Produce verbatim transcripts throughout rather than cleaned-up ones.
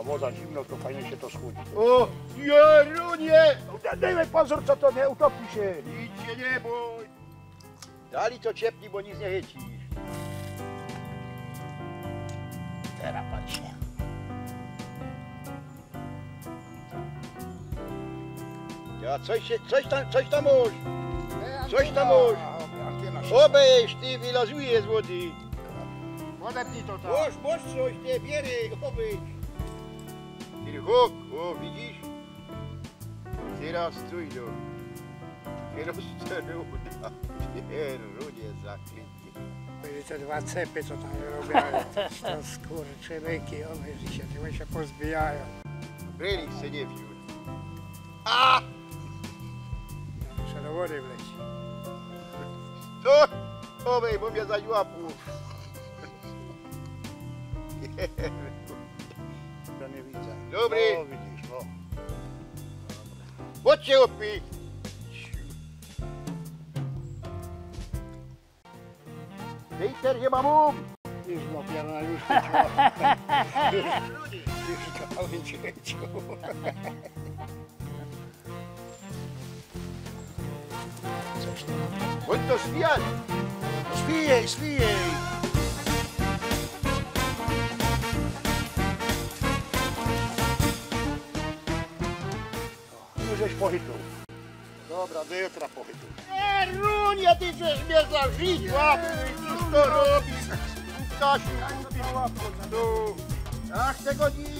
Woda zimno, to fajnie sie to schłodzi. O, Jerunie! Dej, dej pozōr, co to nie utopi sie. Nic sie niy bōj. Dali to ciepli, bo nic niy chycisz. Terŏz patrz sie. Ja, coś sie, coś tam, coś tam mōsz. Coś tam mōsz. Obejrz, ty, wylazuje z wody. Odepnij to tam. Mōsz, mōsz coś, ty, bierz, obejrz. Ty, hok, o, widzisz? Terŏz co idzie? Terŏz co idzie? Pierunie zaklęty. Te dwa cepy, co tam wyrobiają, to, to skurczybyki, ône sie, ône sie pozbijajōm. Brylik se niy wziōn. A! Muszę do wody wleć. To? Ôbej, bo mie zaś łapło. Ja niy widzã. Dobry. O, widzisz, o. Chodźcie, chłopi. Peter, nie ma mum. Już ma piana, już. Już, już kawałek cięciu. Coś tam. Chodź to swijaj. Swijaj, swijaj. Już żeś pochytnōł. Dobra, do jutra pochytnōł. Jerunie, ty żeś mie za żyć łapnōł, cōż to robisz? Stasiu, kupił łapnōł. Ach, tego nie.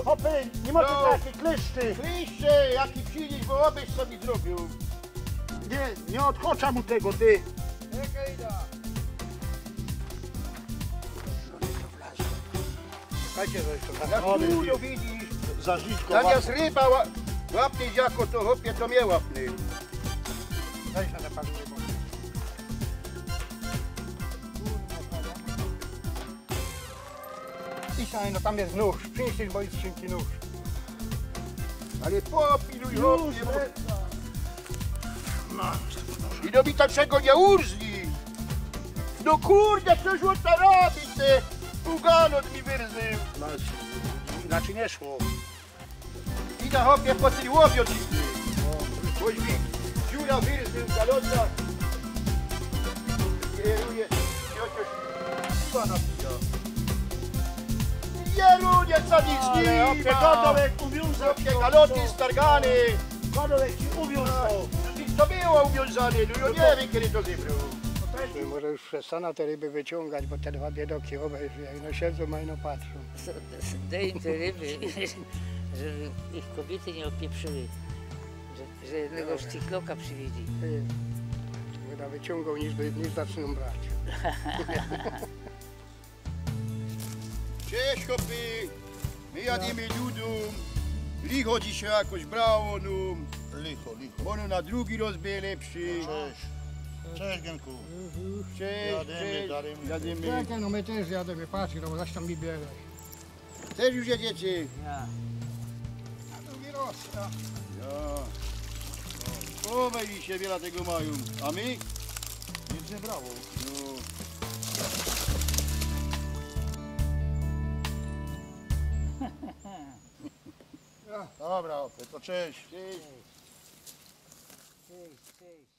Chopy, niy mŏcie takiej klyszczy. Klyszcze, jaki przyjdziesz, bo ôbeś sobie zrobiōł. Niy, niy ôdchŏczã mu tego, ty. Czekej, da. Czekejcie, że jeszcze tak. Ja tu widzisz. Za żliczko. Zamiast ryba ła-, łapnie jako to, chopie, to mie łapnie. Weź na tę parę rybą. I słuchaj, no tam jest nóż. Przynieś tej mojej skrzynki nóż. Ale popiluj, chopie, bo... No. I do mi taczego niy urzni. No kurde, coś ôn to robi, ty! Pugalot mi wyrzył. No, inaczyj niy szło. Idzie, chopie, po tyj łowiō ci. Boś mi dziura wyrzył w galotach. Kieruje, chociaż piwa napija. Jerunie, co nic niy ma. Chopie, godołek uwiązał. Chopie, galoty stargane. Godołek ci uwiązał. To było uwiązane, no ja niy wiym, kedy to zebrōł. Może już przestanã te ryby wyciōngać, bo te dwa biedoki, ôbejrzyj, jak no siedzōm, a ino patrzōm. Dej im te ryby, żeby ich kobiyty niy ôpieprzyły, że, że jednego sztychloka przywieźli. Ty, bydã wyciōngoł, niż by, niż zaczniōm brać. Cześć, chopy! My jadymy do dōm. Licho dzisiej jakoś brało, no. Licho, licho. Bo no na drugi rŏz bydzie lepszy. Cześć. Cześć, Genku. Cześć, jadymy, cześć. Jadymy. Czekej, no my tyż jadymy, patrz, no bo zaś tam mi bierze. Tyż już jedziecie? Ja. Na drugi rŏz, ja. Ja. Ôbejrzyj sie, wiela tego majōm. A my? Nic niy brało. No. Dobra, chopy, to cześć. Cześć. Cześć, cześć.